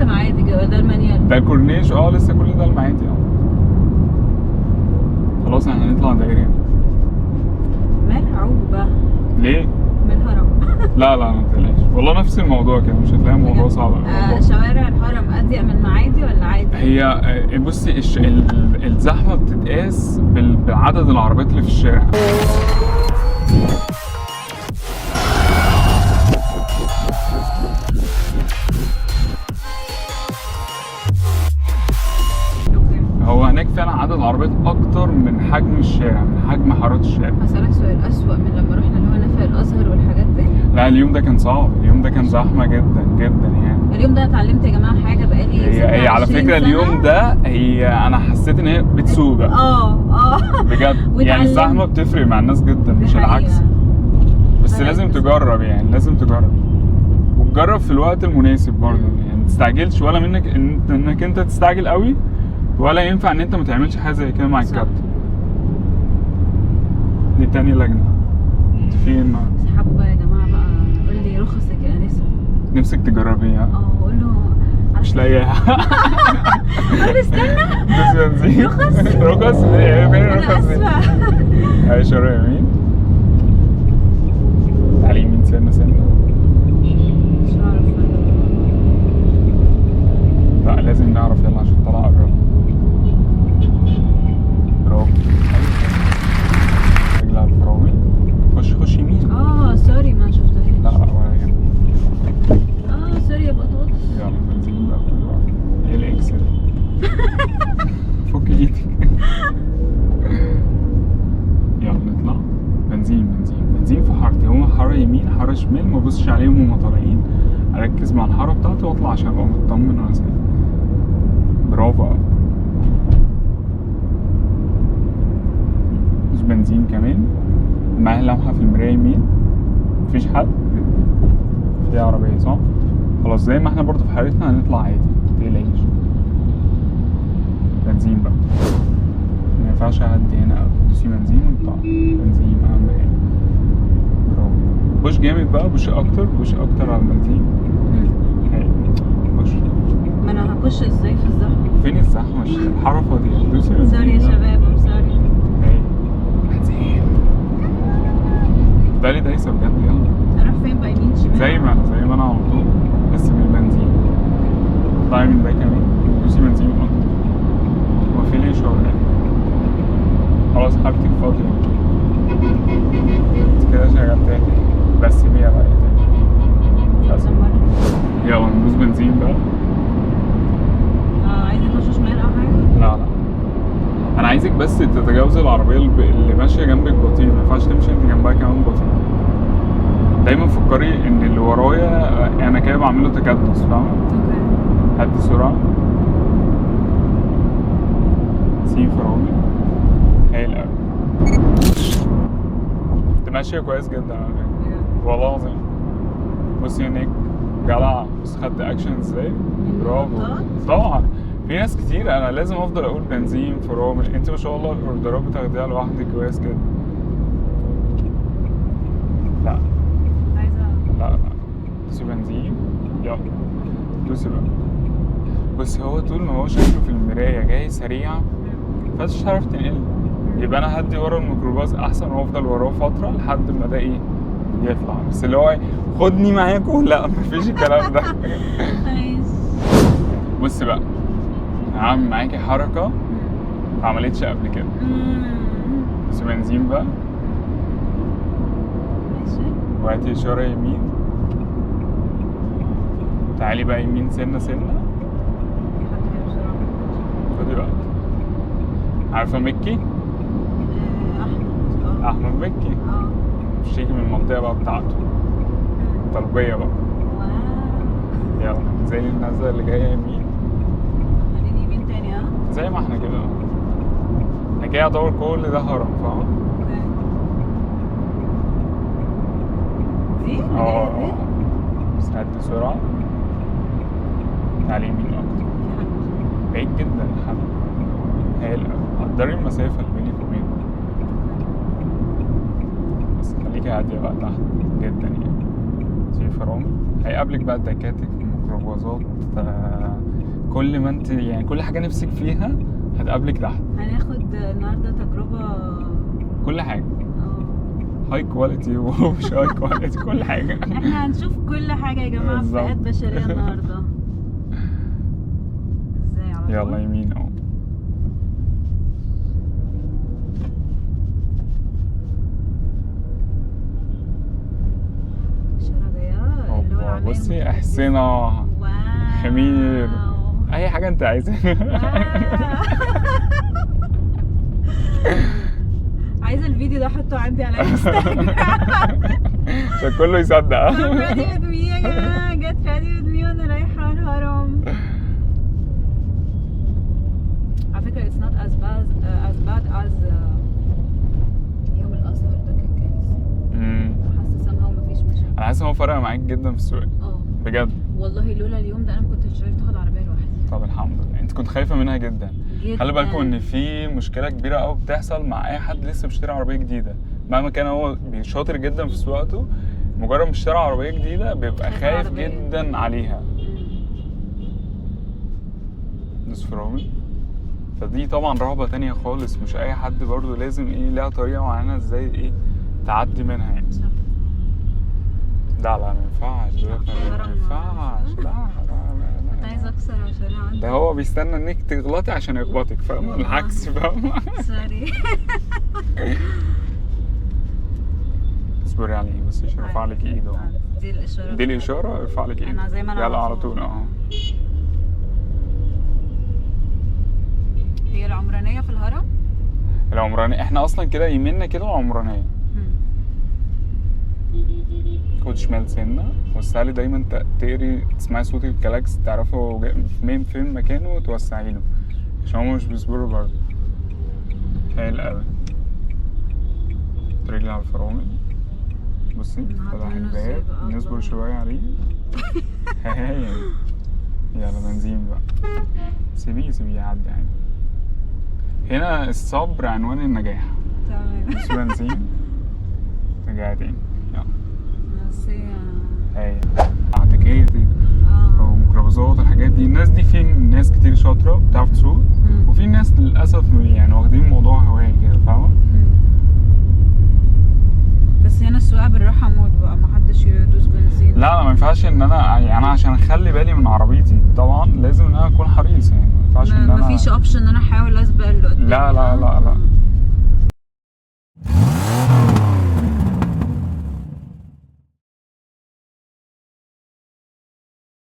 لسه معادي كده، ده المانيال. ده الكورنيش. اه لسه كل ده المعادي. اه خلاص احنا هنطلع دايرين. مرعوبه. ليه؟ من الهرم. لا لا ما تقلقش والله، نفس الموضوع كده، مش هتلاقي الموضوع صعب أوي. شوارع الهرم اضيق من المعادي ولا عادي؟ هي بصي الزحمة بتتقاس بعدد العربيات اللي في الشارع. okay. هو هناك فعلا عدد العربيات اكتر من حجم الشارع، من حجم حارات الشارع. هسألك سؤال، أسوأ من لما رحنا اللي هو نفق الأزهر والحاجات دي؟ لا اليوم ده كان صعب، اليوم ده كان زحمة جدا جدا يعني. اليوم ده اتعلمت يا جماعة حاجة بقالي هي على 26 فكرة سنة. اليوم ده هي انا حسيت ان هي بتسوق بقى. اه بجد يعني واتعلمت. الزحمة بتفرق مع الناس جدا، دي مش العكس. حقيقة. بس فرقت. لازم تجرب يعني، لازم تجرب وتجرب في الوقت المناسب برضه يعني، ما تستعجلش ولا منك انك انت تستعجل قوي، ولا ينفع ان انت ما تعملش حاجة زي كده مع صح. الكابتن. دي تاني لجنة. انت فين النهارده؟ اسحبوا بقى يا جماعة بقى، قول لي رخصك يا انسه. نفسك تجربيها؟ اه قول له مش لاقيها. قول له استنى. دوس بنزين. رخص. رخص ايه؟ فين انا الرخص دي؟ اسفه. اي شارع يمين. تعالي يمين سنة سنة. مش هعرف. لا لازم نعرف، يلا عشان طلع قرب. برافو. رجل على الفرامل. خش خش يمين. اه sorry ما شفتهاش. لا لا ولا يهمك. اه sorry يا بطاطس. يلا بنزين بقى كل واحد. ايه ال X ده؟ فك ايدك. يلا نطلع. بنزين بنزين بنزين في حارتي. هما حارة يمين حارة شمال، ما ببصش عليهم وهما طالعين، اركز مع الحارة بتاعتي واطلع عشان ابقى مطمن وانا سايق. برافو أوي. دوس بنزين كمان. معايا لمحة في المراية يمين، مفيش حد، في عربية صح؟ خلاص زي ما احنا برضو في حارتنا هنطلع عادي، متقلقيش. بنزين بقى، ما ينفعش اعدي هنا. دوسي بنزين ونطلع. بنزين اهم حاجة. برافو. push جامد بقى، push اكتر، push اكتر على البنزين. هاي push. ما انا ه push ازاي في الزحمة؟ فين الزحمة؟ الحارة فاضية. دوسي بنزين. sorry يا شباب، I'm sorry. هاي بنزين. افضلي دايسة بجد. يلا اروح فين بقى؟ يمين شمال؟ زي ما انا، زي ما انا على طول، بس بالبنزين. اطلعي من ده كمان، دوسي بنزين اكتر. هو في ليه شغل؟ خلاص حاجتك فاضية انت كده، شغلتها تاني بس بيها بقى تاني بس. يلا ندوس بنزين بقى. اه عايزة اخش شمال او حاجة؟ لا لا انا عايزك بس تتجاوزي العربية اللي ماشية جنبك بطيء، ما ينفعش تمشي انت جنبها كمان بطيء. دايما فكري ان اللي ورايا انا كده بعمله تكدس، فاهمة؟ okay. هدي سرعة. سين فرامل. هايل أوي. انت ماشية كويس جدا على فكرة، والله العظيم. بصي هناك جدع، بص خدت اكشن ازاي. برافو. طبعا في ناس كتير انا لازم افضل اقول بنزين فرامل، انت ما شاء الله الاوردرات بتاخديها لوحدك كويس كده. لا عايزة لا لا دوسي بنزين. يلا دوسي بقى. بس هو طول ما هو شكله في المراية جاي سريع فمش هتعرف تنقل، يبقى انا هدي ورا الميكروباص احسن وافضل وراه فترة لحد ما ده ايه يطلع. بس اللي هو خدني معاكم، لا مفيش الكلام ده. بصي بقى هعمل معاكي حركة ما عملتش قبل كده. بس بنزين بقى. ماشي. وهاتي اشارة يمين. تعالي بقى يمين سنة سنة. خدي وقت. عارفة مكي؟ احمد. أحمد مكي. مش تيجي من المنطقة بقى بتاعته. طلبية بقى. wow. يلا زي النزلة اللي جاية يمين. خليني يمين تاني. اه زي ما احنا كده. احنا كده يعتبر كل ده هرم، فاهم؟ okay. دي؟ اه دي؟ بس هدي سرعة. تعالي يمين أكتر. بعيد جدا الحل. هايل أوي. قدري المسافة اللي بينك وبينه. بس خليكي هادية بقى تحت جدا يعني. سيبي فرامل. هيقابلك بقى التكاتك والميكروباص. ميكروباصات، كل ما انت يعني كل حاجة نفسك فيها هتقابلك تحت. هناخد النهارده تجربه. كل حاجة اه high quality ومش high quality، كل حاجة. احنا هنشوف كل حاجة يا جماعة في بالظبط. فئات بشرية النهارده. ازاي على يلا طول؟ يمين اهو. الشارع ضيقه اللي هو أوبا، العماير بصي المتكدسة. احصنة، wow. حمير، اي حاجة انت عايزها. wow. عايزه الفيديو ده احطه عندي على انستغرام. عشان كله يصدق. Get ready with me يا جماعة، get ready with me وانا رايحة الهرم. على فكرة it's not as bad as bad as يوم الأزهر ده كان كارثة. حاسة somehow مفيش مشاكل. انا حاسس ان هو فرق معاك جدا في السواقة اه بجد. والله لولا اليوم ده انا ما كنتش عرفت اخد عربية لوحدي. طب الحمد لله، انت كنت خايفة منها جدا. جدا. خلي بالكم ان في مشكلة كبيرة قوي بتحصل مع اي حد لسه بيشتري عربية جديدة، مهما كان هو شاطر جدا في سواقته، مجرد ما اشترى عربية جديدة بيبقى خايف خايف العربية. جدا عليها. دوس فرامل. فدي طبعا رهبة تانية خالص، مش اي حد برضو لازم ايه ليها طريقه معينة ازاي ايه تعدي منها يعني. صح. لا لا ما ينفعش، ده ما هرم. ينفعش، لا لا لا كنت لا. عايزة اكسر عشان انا عندي ده هو بيستنى انك تغلطي عشان يخبطك، فاهمه؟ العكس، فاهمه؟ sorry. اصبري عليه بس عشان ارفع لك ايده. دي الإشارة. دي الاشارة، ارفع لك ايده. أنا زي ما أنا يلا على على طول. طول. اه هي العمرانية في الهرم؟ العمرانية احنا اصلا كده يمنا كده العمرانية. خد شمال سنة، والسهل دايما تقري تسمعي صوت الكلاكس تعرفي هو فين فين مكانه وتوسعي له، عشان هما مش بيصبروا برضه. هايل قوي. رجلي على الفرامل. بصي هعدي فتح منه ازاي الباب، بقى؟ نصبر الله. شوية عليه. هايل. يلا بنزين بقى. سيبيه سيبيه يعدي عادي. هنا الصبر عنوان النجاح. تمام. بصي بنزين، رجعي تاني. يلا. بس هي هايل. تكاتك وميكروباصات الحاجات دي، الناس دي في ناس كتير شاطرة بتعرف تسوق، وفي ناس للأسف يعني واخدين الموضوع هواية كده، فاهمة؟ بس هنا السواقة بالراحة موت بقى، محدش يدوس بنزين. لا لا ما ينفعش ان انا يعني انا عشان اخلي بالي من عربيتي طبعا لازم ان انا اكون حريص، يعني ما ينفعش ان انا مفيش option ان انا احاول اسبق اللي قدامي. لا لا لا لا.